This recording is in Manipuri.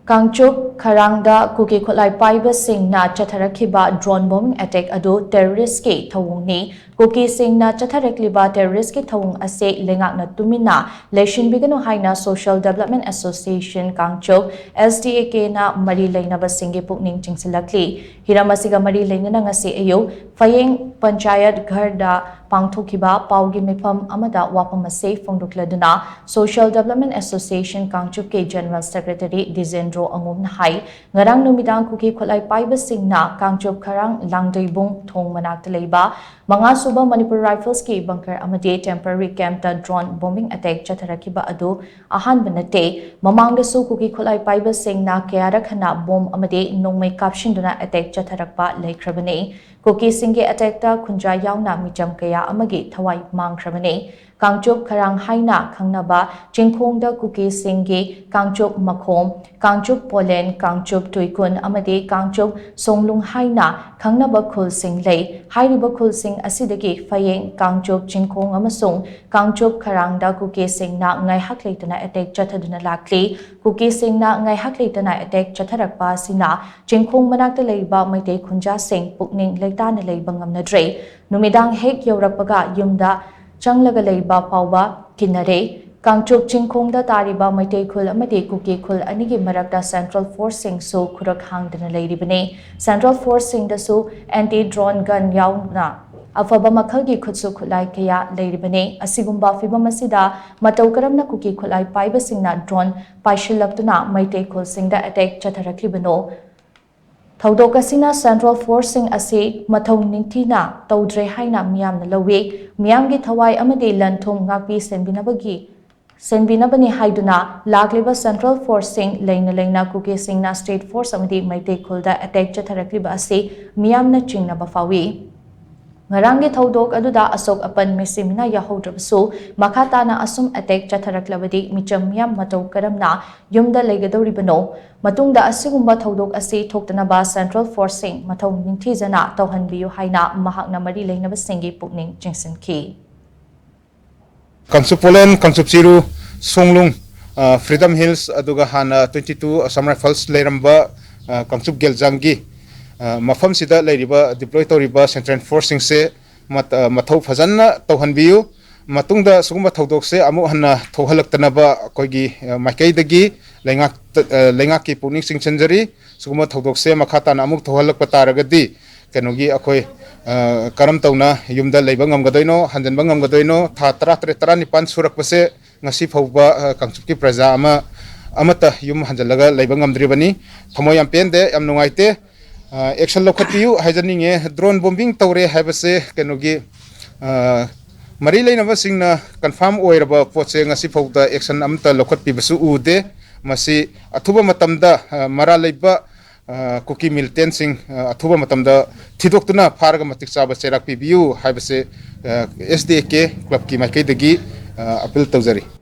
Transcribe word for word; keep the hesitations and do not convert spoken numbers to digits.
ꯀꯥꯡꯆꯨꯞ ꯈꯔꯥꯡꯗ ꯀꯨꯀꯤ ꯈꯨꯠꯂꯥꯏ ꯄꯥꯏꯕꯁꯤꯡꯅ ꯆꯠꯊꯔꯛꯈꯤꯕ drone bombing attack ꯑꯗꯨ terroristꯀꯤ ꯊꯧꯑꯣꯡꯅꯤ꯫ ꯀꯨꯀꯤꯁꯤꯡꯅ ꯆꯠꯊꯔꯛꯂꯤꯕ terroristꯀꯤ ꯊꯧꯑꯣꯡ ꯑꯁꯤ ꯂꯩꯉꯥꯛꯅ ꯇꯨꯃꯤꯟꯅ ꯂꯩꯁꯤꯟꯕꯤꯒꯅꯨ ꯍꯥꯏꯅ Social Development Association Kangchup, S D A Kꯅ ꯃꯔꯤ ꯂꯩꯅꯕꯁꯤꯡꯒꯤ ꯄꯨꯛꯅꯤꯡ ꯆꯤꯡꯁꯤꯜꯂꯛꯂꯤ꯫ ꯍꯤꯔꯝ ꯑꯁꯤꯒ ꯃꯔꯤ ꯂꯩꯅꯅ ꯉꯁꯤ ꯑꯌꯨꯛ ꯐꯌꯦꯡ ꯄꯟꯆꯥꯌꯠ ꯘꯔꯗ ꯄꯥꯡꯊꯣꯛꯈꯤꯕ ꯄꯥꯎꯒꯤ ꯃꯤꯐꯝ ꯑꯃꯗ ꯋꯥꯐꯝ ꯑꯁꯤ ꯐꯣꯡꯗꯣꯛꯂꯗꯨꯅ Social Development Association ꯀꯥꯡꯆꯨꯞꯀꯤ General Secretary ꯗꯤꯖꯦꯟꯗ꯭ꯔꯣ ꯑꯉꯣꯝꯅ ꯍꯥꯏ, ꯉꯔꯥꯡ ꯅꯨꯃꯤꯗꯥꯡ ꯀꯨꯀꯤ ꯈꯨꯠꯂꯥꯏ ꯄꯥꯏꯕꯁꯤꯡꯅ ꯀꯥꯡꯆꯨꯞ ꯈꯔꯥꯡ ꯂꯥꯡꯗꯩꯕꯨꯡ ꯊꯣꯡ ꯃꯅꯥꯛꯇ ꯂꯩꯕ ꯃꯉꯥ ꯁꯨꯕ Manipur Riflesꯀꯤ bunker ꯑꯃꯗꯤ temporary campꯇ drone bombing attack ꯆꯠꯊꯔꯛꯈꯤꯕ ꯑꯗꯨ ꯑꯍꯥꯟꯕ ꯅꯠꯇꯦ꯫ ꯃꯃꯥꯡꯗꯁꯨ ꯀꯨꯀꯤ ꯈꯨꯠꯂꯥꯏ ꯄꯥꯏꯕꯁꯤꯡꯅ ꯀꯌꯥꯔꯛ ꯍꯟꯅ bomb ꯑꯃꯗꯤ ꯅꯣꯡꯃꯩ ꯀꯥꯞꯁꯤꯟꯗꯨꯅ attack ꯆꯠꯊꯔꯛꯄ ꯂꯩꯈ꯭ꯔꯕꯅꯤ꯫ ꯀꯨꯀꯤꯁꯤꯡꯒꯤ attackꯇ ꯈꯨꯟꯖꯥ ꯌꯥꯎꯅ ꯃꯤꯆꯝ ꯀꯌꯥ ꯑꯃꯒꯤ ꯊꯋꯥꯏ ꯃꯥꯡꯈ꯭ꯔꯕꯅꯤ꯫ ꯀꯥꯡꯆꯨꯞ ꯈꯔꯥꯡ ꯍꯥꯏꯅ ꯈꯪꯅꯕ ꯆꯤꯡꯈꯣꯡꯗ ꯀꯨꯀꯤꯁꯤꯡꯒꯤ ꯀꯥꯡꯆꯨꯞ ꯃꯈꯣꯝ, ꯀꯥꯡꯆꯨꯞ ꯄꯣꯂꯦꯟ, ꯀꯥꯡꯆꯨꯞ ꯇꯨꯏꯀꯨꯟ ꯑꯃꯗꯤ ꯀꯥꯡꯆꯨꯞ ꯁꯣꯡꯂꯨꯡ ꯍꯥꯏꯅ ꯈꯪꯅꯕ ꯈꯨꯜꯁꯤꯡ ꯂꯩ꯫ ꯍꯥꯏꯔꯤꯕ ꯈꯨꯜꯁꯤꯡ ꯑꯁꯤꯗꯒꯤ ꯐꯌꯦꯡ, ꯀꯥꯡꯆꯨꯞ ꯆꯤꯡꯈꯣꯡ ꯑꯃꯁꯨꯡ ꯀꯥꯡꯆꯨꯞ ꯈꯔꯥꯡꯗ ꯀꯨꯀꯤꯁꯤꯡꯅ ꯉꯥꯏꯍꯥꯛ ꯂꯩꯇꯅ attack ꯆꯠꯊꯗꯨꯅ ꯂꯥꯛꯂꯤ꯫ ꯀꯨꯀꯤꯁꯤꯡꯅ ꯉꯥꯏꯍꯥꯛ ꯂꯩꯇꯅ attack ꯆꯠꯊꯔꯛꯄ ꯑꯁꯤꯅ ꯆꯤꯡꯈꯣꯡ ꯃꯅꯥꯛꯇ ꯂꯩꯕ ꯃꯩꯇꯩ ꯈꯨꯟꯖꯥꯁꯤꯡ ꯄꯨꯛꯅꯤꯡ ꯂꯩꯇꯥꯅ ꯂꯩꯕ ꯉꯝꯅꯗ꯭ꯔꯦ꯫ ꯅꯨꯃꯤꯗꯥꯡ ꯍꯦꯛ ꯌꯧꯔꯛꯄꯒ ꯌꯨꯝꯗ ꯆꯪꯂꯒ ꯂꯩꯕ ꯐꯥꯎꯕ ꯀꯤꯅꯔꯦ꯫ ꯀꯥꯡꯆꯨꯞ ꯆꯤꯡꯈꯣꯡꯗ ꯇꯥꯔꯤꯕ ꯃꯩꯇꯩ ꯈꯨꯜ ꯑꯃꯗꯤ ꯀꯨꯀꯤ ꯈꯨꯜ ꯑꯅꯤꯒꯤ ꯃꯔꯛꯇ Central Forceꯁꯤꯡꯁꯨ ꯈꯨꯔꯛ ꯍꯥꯡꯗꯅ ꯂꯩꯔꯤꯕꯅꯤ꯫ Central Forceꯁꯤꯡꯗꯁꯨ anti drone gun ꯌꯥꯎꯅ ꯑꯐꯕ ꯃꯈꯜꯒꯤ ꯈꯨꯠꯁꯨ ꯈꯨꯠꯂꯥꯏ ꯀꯌꯥ ꯂꯩꯔꯤꯕꯅꯤ꯫ ꯑꯁꯤꯒꯨꯝꯕ ꯐꯤꯚꯝ ꯑꯁꯤꯗ ꯃꯇꯧ ꯀꯔꯝꯅ ꯀꯨꯀꯤ ꯈꯨꯠꯂꯥꯏ ꯄꯥꯏꯕꯁꯤꯡꯅ drone ꯄꯥꯏꯁꯤꯜꯂꯛꯇꯨꯅ ꯃꯩꯇꯩ ꯈꯨꯜꯁꯤꯡꯗ attack ꯆꯠꯊꯔꯛꯂꯤꯕꯅꯣ? ꯊꯧꯗꯣꯛ ꯑꯁꯤꯅ Central Forceꯁꯤꯡ ꯑꯁꯤ ꯃꯊꯧ ꯅꯤꯡꯊꯤꯅ ꯇꯧꯗ꯭ꯔꯦ ꯍꯥꯏꯅ ꯃꯤꯌꯥꯝꯅ ꯂꯧꯏ꯫ ꯃꯤꯌꯥꯝꯒꯤ ꯊꯋꯥꯏ ꯑꯃꯗꯤ ꯂꯟ ꯊꯨꯝ ꯉꯥꯛꯄꯤ ꯁꯦꯟꯕꯤꯅꯕꯒꯤ, ꯁꯦꯟꯕꯤꯅꯕꯅꯤ ꯍꯥꯏꯗꯨꯅ ꯂꯥꯛꯂꯤꯕ Central Forceꯁꯤꯡ ꯂꯩꯅ ꯂꯩꯅ ꯀꯨꯀꯤꯁꯤꯡꯅ State Force ꯑꯃꯗꯤ ꯃꯩꯇꯩ ꯈꯨꯜꯗ attack ꯆꯠꯊꯔꯛꯂꯤꯕ ꯑꯁꯤ ꯃꯤꯌꯥꯝꯅ ꯆꯤꯡꯅꯕ ꯐꯥꯎꯏ꯫ ꯉꯔꯥꯡꯒꯤ ꯊꯧꯗꯣꯛ ꯑꯗꯨꯗ ꯑꯁꯣꯛ ꯑꯄꯟ ꯃꯤꯁꯤ ꯃꯤꯅꯥ ꯌꯥꯎꯍꯧꯗ꯭ꯔꯕꯁꯨ, ꯃꯈꯥ ꯇꯥꯅ ꯑꯁꯨꯝ attack ꯆꯠꯊꯔꯛꯂꯕꯗꯤ ꯃꯤꯆꯝ ꯃꯤꯌꯥꯝ ꯃꯇꯧ ꯀꯔꯝꯅ ꯌꯨꯝꯗ ꯂꯩꯒꯗꯧꯔꯤꯕꯅꯣ? ꯃꯇꯨꯡꯗ ꯑꯁꯤꯒꯨꯝꯕ ꯊꯧꯗꯣꯛ ꯑꯁꯤ ꯊꯣꯛꯇꯅꯕ Central Forceꯁꯤꯡ ꯃꯊꯧ ꯅꯤꯡꯊꯤꯖꯅ ꯇꯧꯍꯟꯕꯤꯌꯨ ꯍꯥꯏꯅ ꯃꯍꯥꯛꯅ ꯃꯔꯤ ꯂꯩꯅꯕꯁꯤꯡꯒꯤ ꯄꯨꯛꯅꯤꯡ ꯆꯤꯡꯁꯤꯟꯈꯤ꯫ ꯀꯥꯡꯆꯨꯞ ꯄꯣꯂꯦꯟ, ꯀꯥꯡꯆꯨꯞ ꯆꯤꯔꯨ, ꯁꯣꯡꯂꯨꯡ ꯐ꯭ꯔꯤꯗꯝ ꯍꯤꯜꯁ, ꯑꯗꯨꯒ ꯍꯥꯟꯅ ꯇ꯭ꯋꯦꯟꯇꯤ ꯇꯨ ꯑꯁꯥꯝ ꯔꯥꯏꯐꯜꯁ ꯂꯩꯔꯝꯕ, ꯑ, ꯀꯥꯡꯆꯨꯞ ꯒꯦꯜꯖꯥꯡꯒꯤ, ꯑ, ꯃꯐꯝꯁꯤꯗ ꯂꯩꯔꯤꯕ, ꯗꯤꯄ꯭ꯂꯣꯏ ꯇꯧꯔꯤꯕ ꯁꯦꯟꯇ꯭ꯔꯦꯜ ꯐꯣꯔꯁꯁꯤꯡꯁꯦ ꯃꯠ-, ꯑ, ꯃꯊꯧ ꯐꯖꯅ ꯇꯧꯍꯟꯕꯤꯌꯨ꯫ ꯃꯇꯨꯡꯗ ꯁꯤꯒꯨꯝꯕ ꯊꯧꯗꯣꯛꯁꯦ ꯑꯃꯨꯛ ꯍꯟꯅ ꯊꯣꯛꯍꯜꯂꯛꯇꯅꯕ ꯑꯩꯈꯣꯏꯒꯤ, ꯑ, ꯃꯥꯏꯀꯩꯗꯒꯤ ꯂꯩꯉꯥꯛꯇ-, ꯑ, ꯂꯩꯉꯥꯛꯀꯤ ꯄꯨꯛꯅꯤꯡ ꯆꯤꯡꯁꯤꯟꯖꯔꯤ꯫ ꯁꯤꯒꯨꯝꯕ ꯊꯧꯗꯣꯛꯁꯦ ꯃꯈꯥ ꯇꯥꯅ ꯑꯃꯨꯛ ꯊꯣꯛꯍꯜꯂꯛꯄ ꯇꯥꯔꯒꯗꯤ, ꯀꯩꯅꯣꯒꯤ ꯑꯩꯈꯣꯏ, ꯑ, ꯀꯔꯝ ꯇꯧꯅ ꯌꯨꯝꯗ ꯂꯩꯕ ꯉꯝꯒꯗꯣꯏꯅꯣ, ꯍꯟꯖꯤꯟꯕ ꯉꯝꯒꯗꯣꯏꯅꯣ? ꯊꯥ ꯇꯔꯥ ꯇꯔꯦꯠ, ꯇꯔꯥꯅꯤꯄꯥꯟ ꯁꯨꯔꯛꯄꯁꯦ ꯉꯁꯤ ꯐꯥꯎꯕ, ꯑ, ꯀꯥꯡꯆꯨꯞꯀꯤ ꯄ꯭ꯔꯖꯥ ꯑꯃ, ꯑꯃꯠꯇ ꯌꯨꯝ ꯍꯟꯖꯤꯜꯂꯒ ꯂꯩꯕ ꯉꯝꯗ꯭ꯔꯤꯕꯅꯤ꯫ ꯊꯃꯣꯏ ꯌꯥꯝ ꯄꯦꯟꯗꯦ, ꯌꯥꯝ ꯅꯨꯡꯉꯥꯏꯇꯦ꯫ ꯑ, ꯑꯦꯛꯁꯟ ꯂꯧꯈꯠꯄꯤꯌꯨ ꯍꯥꯏꯖꯅꯤꯡꯉꯦ꯫ ꯗ꯭ꯔꯣꯟ ꯕꯣꯝꯕꯤꯡ ꯇꯧꯔꯦ ꯍꯥꯏꯕꯁꯦ ꯀꯩꯅꯣꯒꯤ, ꯑ, ꯃꯔꯤ ꯂꯩꯅꯕꯁꯤꯡꯅ ꯀꯟꯐꯥꯔꯝ ꯑꯣꯏꯔꯕ ꯄꯣꯠꯁꯦ ꯉꯁꯤ ꯐꯥꯎꯗ ꯑꯦꯛꯁꯟ ꯑꯃꯠꯇ ꯂꯧꯈꯠꯄꯤꯕꯁꯨ ꯎꯗꯦ꯫ ꯃꯁꯤ ꯑꯊꯨꯕ ꯃꯇꯝꯗ, ꯑ, ꯃꯔꯥꯜ ꯂꯩꯕ, ꯑ, ꯀꯨꯀꯤ ꯃꯤꯂꯤꯇꯦꯟꯁꯤꯡ, ꯑ, ꯑꯊꯨꯕ ꯃꯇꯝꯗ ꯊꯤꯗꯣꯛꯇꯨꯅ ꯐꯥꯔꯒ ꯃꯇꯤꯛ ꯆꯥꯕ ꯆꯩꯔꯥꯛ ꯄꯤꯕꯤꯌꯨ ꯍꯥꯏꯕꯁꯦ, ꯑ, ꯑꯦꯁ ꯗꯤ ꯑꯦ ꯀꯦ ꯀ꯭ꯂꯕꯀꯤ ꯃꯥꯏꯀꯩꯗꯒꯤ, ꯑ, ꯑꯄꯤꯜ ꯇꯧꯖꯔꯤ꯫